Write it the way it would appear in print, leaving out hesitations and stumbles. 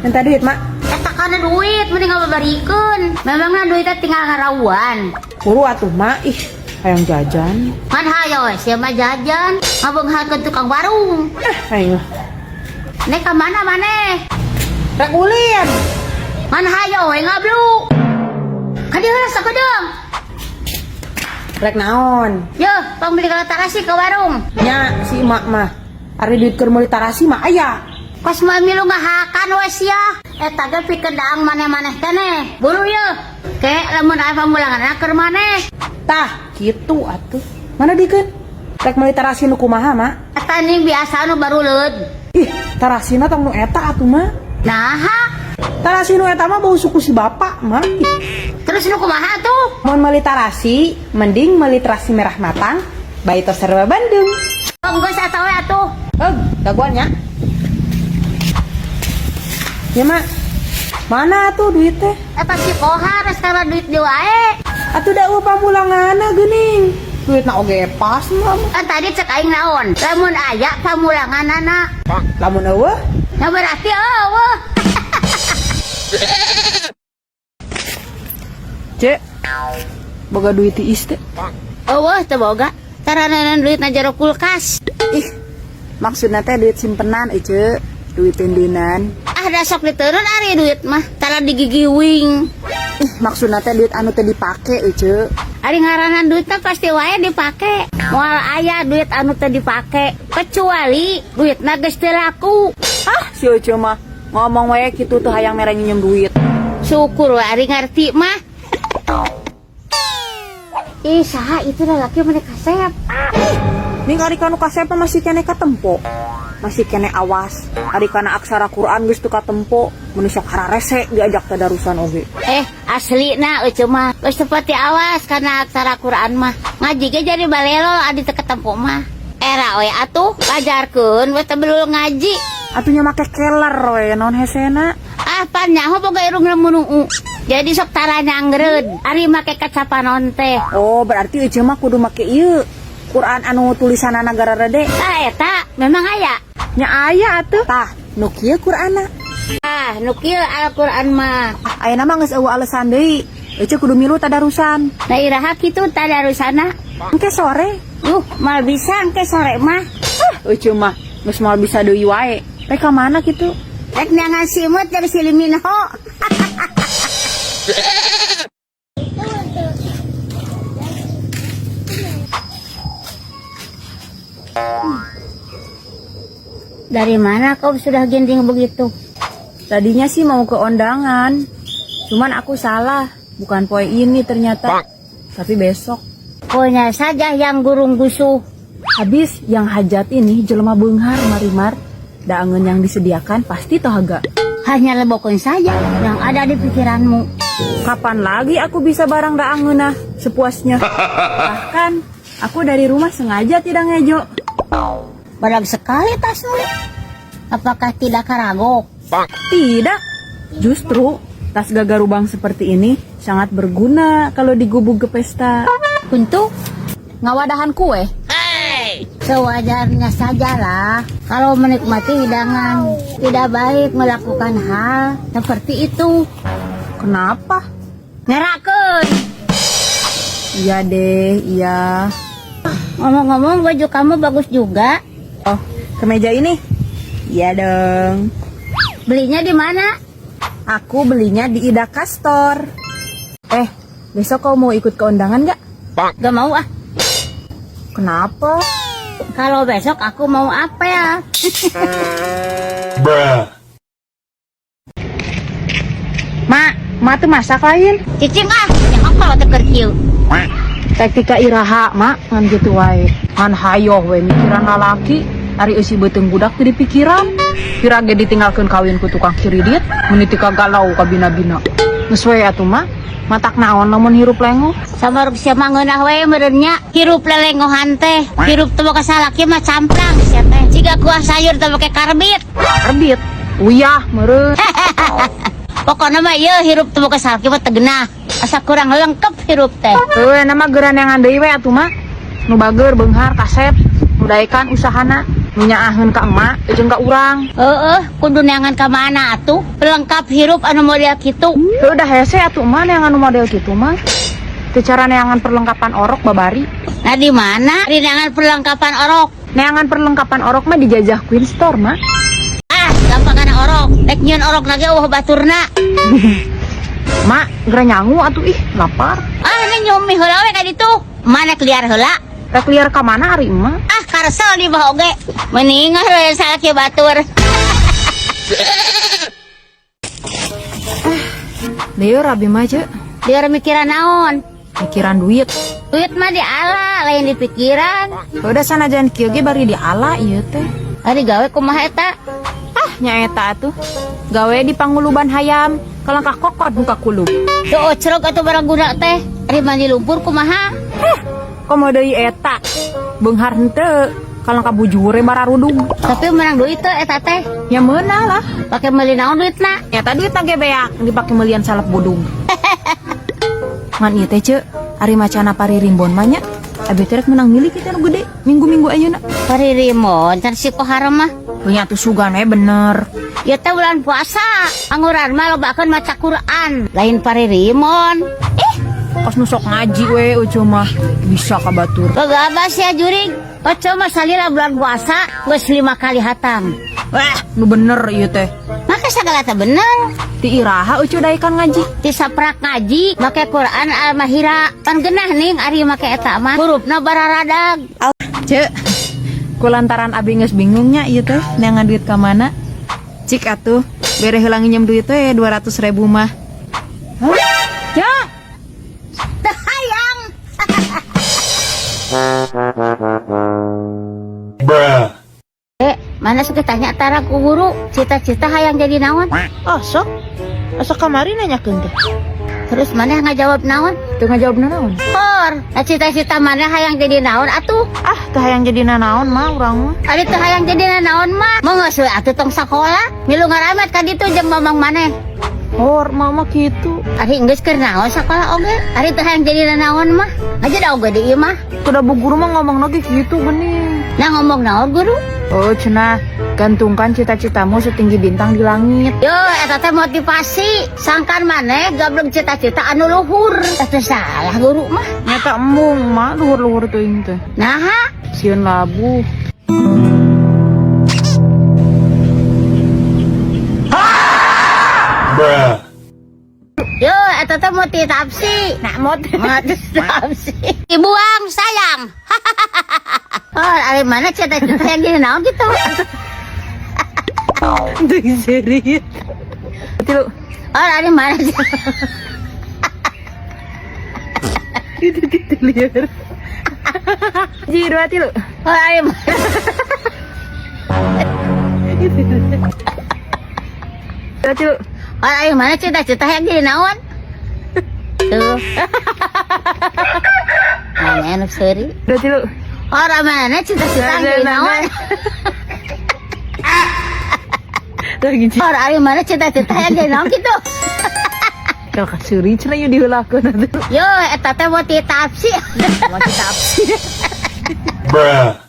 Minta duit, Mak. Eta kana duit mending ngababarikeun. Memangna duitnya tinggal ngarawuan. Buru atuh, Mak. Ih, hayang jajan. Kan hayo we sia mah jajan, ngabeungharkeun tukang warung. Ah, aing mah. Nek ka mana maneh? Rek ulin. Kan hayo we ngablu. Ka dieu heula sakedeung. Rek naon? Yeuh, pang beli tarasi ke warung. Nya si emak mah. Ari duit keur meuli tarasi mah aya. Kos mah milu ngahakan we sia. Eta ge pikeun daang maneh-maneh keneh. Buru yeuh. Ke lamun aya pamulangan keur maneh. Tah, kitu atuh. Mana dikeun? Rek meuli tarasi nu kumaha, Mak? Eta ning biasa nu baruleud. Ih, tarasina tong nu eta atuh, Mak. Naha? Tarasi nu eta mah bau suku si bapak, Mak. Ih, Terus nu kumaha tuh? mun meuli tarasi, mending meuli terasi merah matang, by Toserba Bandung. Oh, geus eta we atuh. Eh, dagoan nya. Ya, Mak. Mana tuh duit teh? Eta si Kohar sekarang duit dia wae. Atuh da eueuh pamulanganna geuning. Duitna oge pas mah. Kan tadi cek aing naon? Lamun aya pamulanganana. Lamun eueuh, Nah berarti eueuh. Cek. Boga duit tiis teh. Eueuh teu boga. Taraneun duit na jero kulkas. Ih, maksudna teh duit simpenan Ece, duit tindinan. Ah da sok diteurun ari duit mah. Tara digigiwing. Ih, maksudna teh duit anu teu dipake Ece. Ari ngaranan duitna pasti wae dipake. Moal aya duit anu teu dipake kecuali duitna geus teu laku. Ah, si Ece mah ngomong wae kitu teu hayang mere nginjem duit. Syukur we ari ngarti mah. Ih, saha itu lalaki meni kasep. Ning ari kanu kasep mah masih keneh katempo. Masih keneh awas. Ari kana aksara Quran geus teu katempo, mun sok hararese diajak tadarusan oge. Eh, asli na Ece mah. Geus seperti awas kana aksara Quran mah. Ngaji ge jadi balelo adi teu katempo mah. Era we atuh ajarkeun we teu belul ngaji. Atuh nya make keler we naon hesena. Ah, pan nyaho boga irung lemunuu. Jadi sok tara nyangreud. Ari make kacapanon teh. Oh, berarti Ece mah kudu make ieu. Quran anu tulisanana gararede. Tah eta memang aya. Nya aya atuh. Tah, nu kieu Qur'anna. Ah, nu kieu Al-Qur'an mah. Ah, ayeuna mah geus eueuh alesan deui. Ece kudu milu tadarusan. Nah iraha kitu tadarusana. Engke sore. Mal bisa engke sore mah. Ah, Ece mah geus moal bisa deui wae. Rek ka mana kitu? Rek neangan simut dari si Liminho. Dari mana kau sudah gending begitu? Tadinya sih mau ke undangan. Cuman aku salah, bukan poe ini ternyata. Tapi besok. Punya saja yang gurung gusuh. Habis yang hajat ini jelema beunghar marimar. Daangeun yang disediakan pasti tohaga. Hanya lebokeun saja yang ada di pikiranmu. Kapan lagi aku bisa barang daangeunah sepuasnya? Bahkan aku dari rumah sengaja tidak ngejo. Berat sekali tasmu. Apakah tidak karagok? Tidak. Justru tas gagarubang seperti ini sangat berguna kalau digubug ke pesta. Untuk Ngawadahan kue. sewajarnya sajalah kalau menikmati hidangan. Tidak baik melakukan hal seperti itu. Kenapa? Ngerakeun. Iya deh, iya. Ngomong-ngomong baju kamu bagus juga. Oh, kemeja ini? Iya dong. Belinya di mana? Aku belinya di Ida Kastor. Eh, besok kau mau ikut ke undangan nggak? Gak mau ah. Kenapa? Kalau besok aku mau apa ya? Bruh. Mak, mak tuh masak lain. Cicing ah, jangan kalau teker kieu. Taktika iraha, mak, ngan gitu wae. Ngan hayoh we mikiran lalaki, ari eusi beuteung budak teu dipikiran. Pira ge ditinggalkeun kawin ku tukang kiridit, meuni teu galau ka bina-bina. Geus we atuh mak, matak naon lamun hirup lengoh. Samaruk sia mah ngeunah we meureun nya. Hirup lelengohan teh. Hirup teu boga salaki mah camplang sia teh. Jiga kuah sayur teu make karbit. Karbit, uyah meureun. Pokokna mah ieu hirup teu boga salaki mah teu geunah. Asa kurang lengkap hirup teh. Heuh, nama geuran yang deui we atuh mak. Nu bager beunghar kasep, nu daekan usahana. Nu nyaaheun ka emak jeung ka urang. Heeh, kudu neangan ka mana atuh? Pelengkap hirup anu model kitu. Heuh, udah hese atuh emak neangan nu model kitu mah. Teu cara neangan perlengkapan orok babari. Nah, di mana? Di neangan perlengkapan orok. Neangan perlengkapan orok mah dijajah Queen Store, mah. Ah, gampang kana orok. Rek nyieun orok lagi euweuh baturna. Mak, geura nyangu atuh, ih, lapar. Ah, ini nyumi heula we ka ditu. Mana liar heula? Rek liar ka mana ari emak? Ah, karesel di bawah oge. Mendingan we salaki batur. Lieur abi mah, Ceu. Lieur mikiran naon? Mikiran duit. Duit mah diala, lain di pikiran. Udah sanajan kieu ge bari diala ieu teh. Ari gawe kumaha eta? Ah, nya eta atuh. Gawe di panguluban hayam, kalangkah kokot muka kulub. Tuh ocrog atuh barang guna teh. Ari mandi lumpur kumaha? Komo deui eta. Beunghar henteu, kalangkah bujure bararudug. Tapi menang duit teh eta teh. Ya meunang lah. Pake meuli naon duitna? Nyata duit ge beak dipake meulian salep budung. Ngan ieu teh, Ceu, ari macana paririmbon mah nya. Abi teh rek menang milik kita nu gede minggu-minggu ayeuna. Paririmbon can si kohara mah. Punya tuh sugan we bener. Ya teh bulan puasa. Anguran mah lobakeun maca Quran, lain paririmbon. Ih, kos nu sok ngaji we Ucu mah bisa ka batur. Gegabah sia jurig. Oco mah salila bulan puasa geus 5 kali hatam. Wah, nu bener ieu teh. Maka segala teh bener. Ti iraha Ucu daekan ngaji? Ti saprak ngaji make Quran Al-Mahira. Pan genah ning ari make eta mah. Hurufna bararadag. Ceu, kulantaran abi geus bingungnya ieu teh neangan duit ka mana? Cik atuh, bere heula nginjem duit teh 200.000 mah. Hah? Ya. Teu hayang. Bruh. Mana suka tanya tara ku guru, cita-cita hayang jadi naon? Oh, sok. Asa kamari nanyakeun teh. Terus mana ngajawab naon? Teu ngajawab naon? Hor, nah cita-cita mana hayang jadi naon atuh? Ah, teu hayang jadi nanaon mah urang mah. Ari teu hayang jadi naon mah, mau geus we atuh tong sakola, milu ngaramet ka ditu jeung mamang maneh. Hor, mama kitu. Ari geus keur naon sakola oge? Ari teu hayang jadi naon mah? Aja da oge di ieu mah. Kuda bu guru mah ngomong lagi kitu geuning. Nah ngomong naon guru? Oh, cenah, gantungkan cita-citamu setinggi bintang di langit. Yo, eta teh motivasi. Sangkan maneh gableng cita-cita anu luhur. Eta salah guru mah. Nyata embung mah luhur-luhur teuing teh. Naha? Sieun labuh. Bruh. Yo, eta teh motivasi. Nah, motivasi. Dibuang sayang. Oh, ari mana cita-cita yang gini naon gitu? Deui serius. Tilu. Oh, ari mana sih? Itu tilu liar. Ji dua tilu. Oh, ari mana? Dua tilu. Oh, ari mana cita-cita yang gini naon? Tuh. Mana nu seuri? Dua tilu. Orang mana cita-cita yang gini naon? Lagi ji. Orang ari mana cita-cita yang gini naon gitu? Kalau kasuri cenah ieu diheulakeun atuh. Yo, eta teh motivasi. Motivasi. Bruh.